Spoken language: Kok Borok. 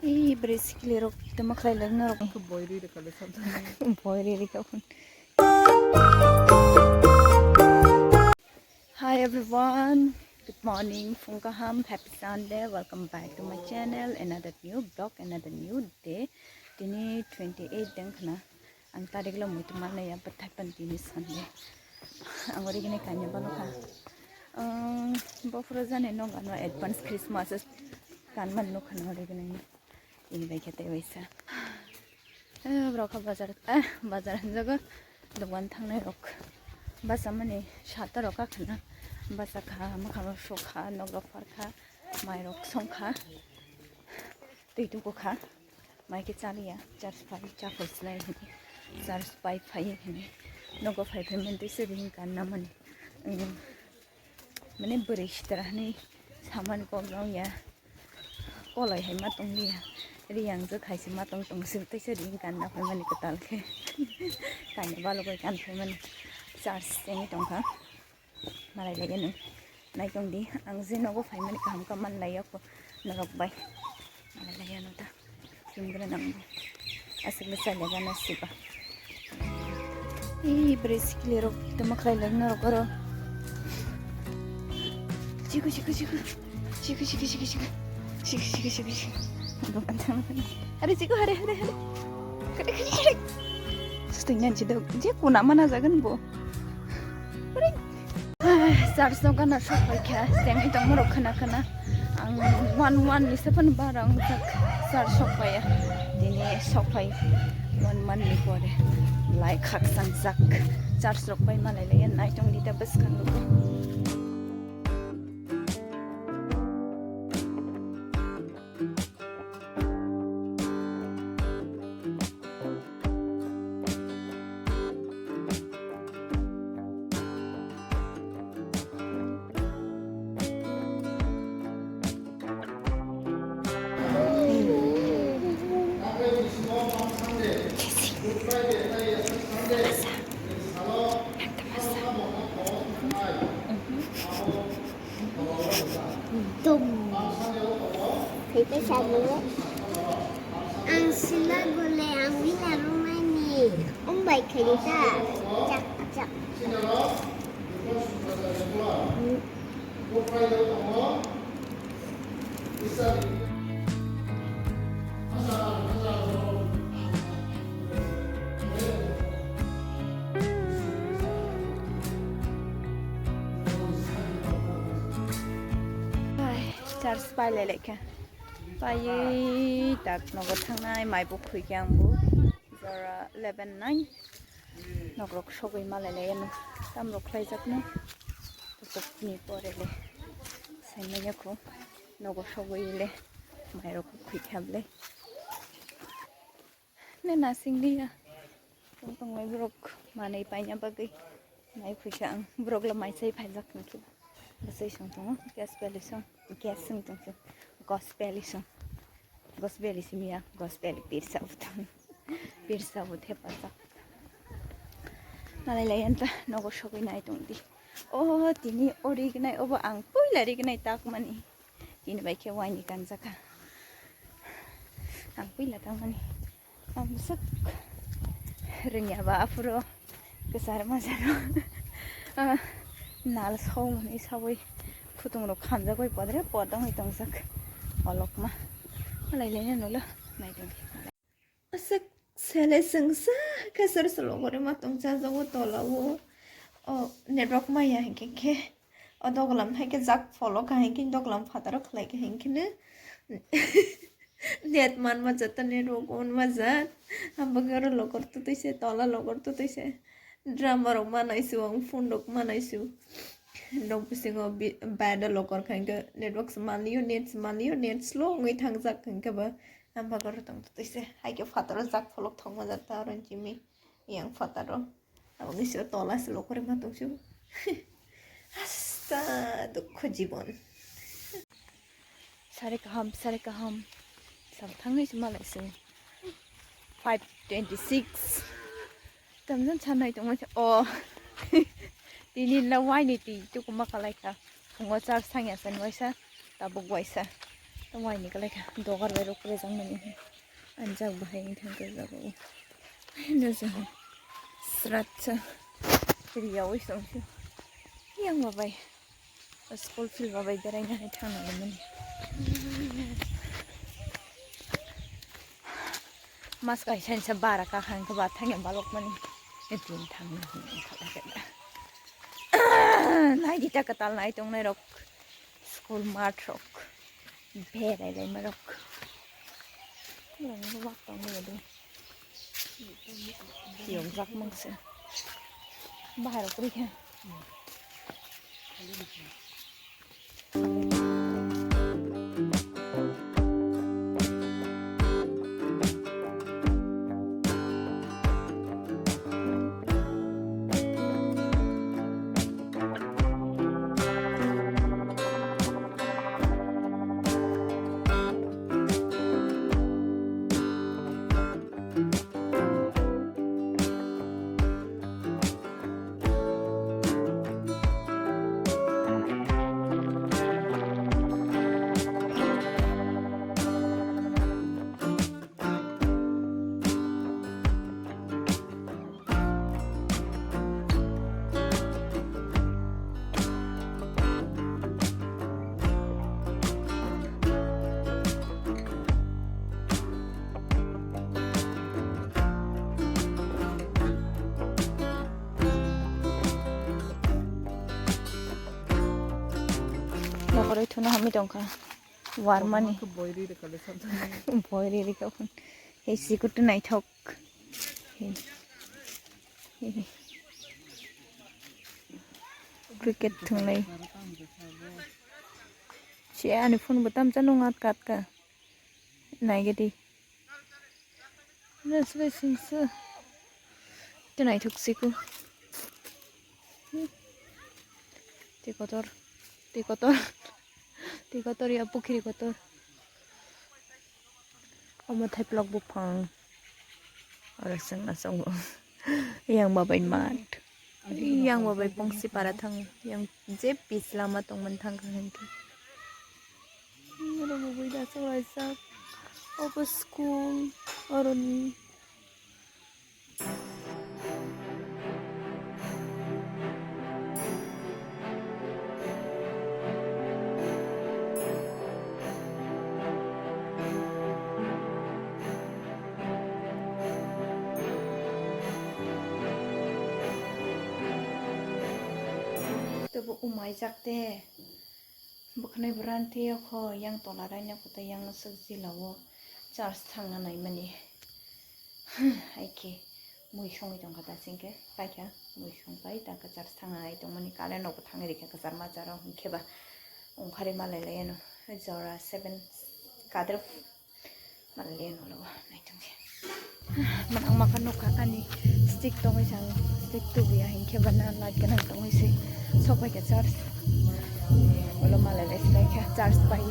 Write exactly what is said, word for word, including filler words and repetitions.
Ee, bwrwi sikli rok tamo khlai lai norok. Boi ri rwkha le sabjak. Boi ri rwkha phun. Hi everyone, good morning, phung kaham, happy Sunday, welcome back to my channel, another new vlog, another new day. Tini twenty eight deng khna. Ang tarik lo muitu manlaiya, bwthai pan tini Sunday. Ang ori gini kanya balo kha. Ang bofro jani nog ano advance Christmas kan man nuk khna ori gini. Ini bai khe tei waisa. Eh, borok kha bazar, eh, bazar hinjago dogan thangnai rok. Basa mani sata rok kha khna. Basa kha, makha rok sokha, nog rok pharkha, mai rok songkha. Twi tuku kha. Mai khe chaliya, church phai, chapel slai hini, church pai phai hini, nogo phai phai mani tei se ring kanna mani, um, mane bwrwi sitra hani samani kok rong ya, koloi hai ma tong liya, riyang je khai se ma tong tong se tei se ring kanna phai mani kwtal khe, kanya balugoi kan phai mani church chengwi tong kha. Malai lai ano. Naitong di, ang je nogo phaimani kaham kha manlai ya kho norok bai. Malai lai ano ta. Kimgra nang. Aswk le chale gana siba. Ee, bwrwi sikli rok tamo khlai lai norok oro. Chiku, chiku, chiku. Chiku, chiku, chiku, chiku. Chiku, chiku, chiku, chiku. Are chiku, hare, hare, hare. Kare, kare, kare. Sustu nyan chido. Je kuna mana jagan bo. Are. Church no gana sok pai kha, sengwi tongma rok khna khna. Ang one one ni seven bar ang jak church sok pai ya. Tini sok pai one one ni pore. Lai khak san jak. Church sok pai malai lai ya, nai tong di ta bwskang lugo. Dum. Khaita sabugo. Ang sila gole ang wila rumani. Umbai khaita. Chak, chak. Church pai lai lai kha. Paiwi tak nogo thangnai mai bo khui khe ang bo. Jora eleven nine. Nokrok sogwi malai lai ano. Tamrok khlai jak no. Ni pore le. Sai manya kho. Nogo sogwi le. Mai rok khui kha ble. Ne nasing liya. Tong tong lai borok manwi paina bagwi. Mai khuisa ang borok lo mai chai phaijak hinkhe. Bwsai song tongo, gas beli song, gas song tong song, gos beli song, gos beli simi ya, gos beli pirsa bo tong, pirsa bo thepajak. Malai lai anta nogo sogwi nai tong di. O tini ori gnai obo ang puila ri gnai tak mani. Tini bai khe waini kanjak kha. Ang puila tangmani. Ang bwswk rwngya ba aphuru kwchar majaro. Ah, nal sawmani sawi khutung rok khamjagwi podre pod wngwi tongjak. Olokma. Malai laina nulo. Nai tongdi. Aswk sele chwngsa khe sor solo gori ma tongsa jago tola o. O network maya hinkhe khe. O doglam hai khe jak folok hai khe doglam phataro khlai khe hinkhe no. Net man ma jat, network on ma jat. Ambagwi oro lokor tutui se, tola lokor tutui se. Drama rok manai su, ang phone rok manai su. Nok bisingo bi-, bed o lokor kha hinkhe network se manlio, net se manlio, net slow wngwi thangjak hinkhe ba. Ambagwi oro tong tutui se. Hai khe phataro jak folok thok ma jat ta oro jimi. Yang phataro. Aboni siro tola se lokore ma tongsu. Hasta dukho jibon. Sare kaham, sare kaham. Sal thangnai se malai se. Five twenty six. Tamjani sanai tongma se. Oh. Tini la waini twi tukuma kalai kha. Phungo char sangya sen waisa. Tabuk waisa. Tamai ni kalai kha dogar bai rok rejang mani. Anjak bahai wng thang khe jaga o. Haino jang srat sa riyaui song sio. Yang babai. School field babai berai na hai thang na mani. Mas kai sain sa bara ka khang khe ba thang ya balok mani. Etin thang na hin khala khe. Nai di ta katal nai tong nai rok. School math rok. Berai lai ma rok. Rang bo bak tong ni do. Yom jak mang se. Bahai rok ri khe. Nokoroi thuna hamwi tongkha. Warmani. Boiri rikha le sabjani. Boiri rikha phun. Hei sikutu naithok. Hei. Hei. Cricket thunglai. Che ani phun bo tamsa nung at kat ka. Naigedi. Nasle singsa. Tei naithok siko. Tei kotor. Tei kotor. Tei kotor ya pukhiri kotor. Omo thaiplok buphang. Oro chwng asongo. Yang babai mat. Yang babai pongsi para thang. Yang je pis lama tongmani thang kha hinkhe. Oro bo bui da chwng laijak. Obo school. Oroni. Tebo umaijak de. Bwkhanai bwrani tei o kho yang tola raina kho tei yang no swk jila o charge thangna naimani. Hai khe mui songwi tongkha ta singkhe paikha mui song pai ta khe charge thangna nai tongmani current rok bo thangwi rikha kwchar machar o hinkhe ba ongkhari malai lai ano jora seven kadrwk. Manliya nolo naitongkhe. Manang maka nokha ani stick tongwi sango. Stick tubuya hinkhe bana light gwnang tongwi se. Sokpaikha charge. Olo malai lai silaikha charge pai.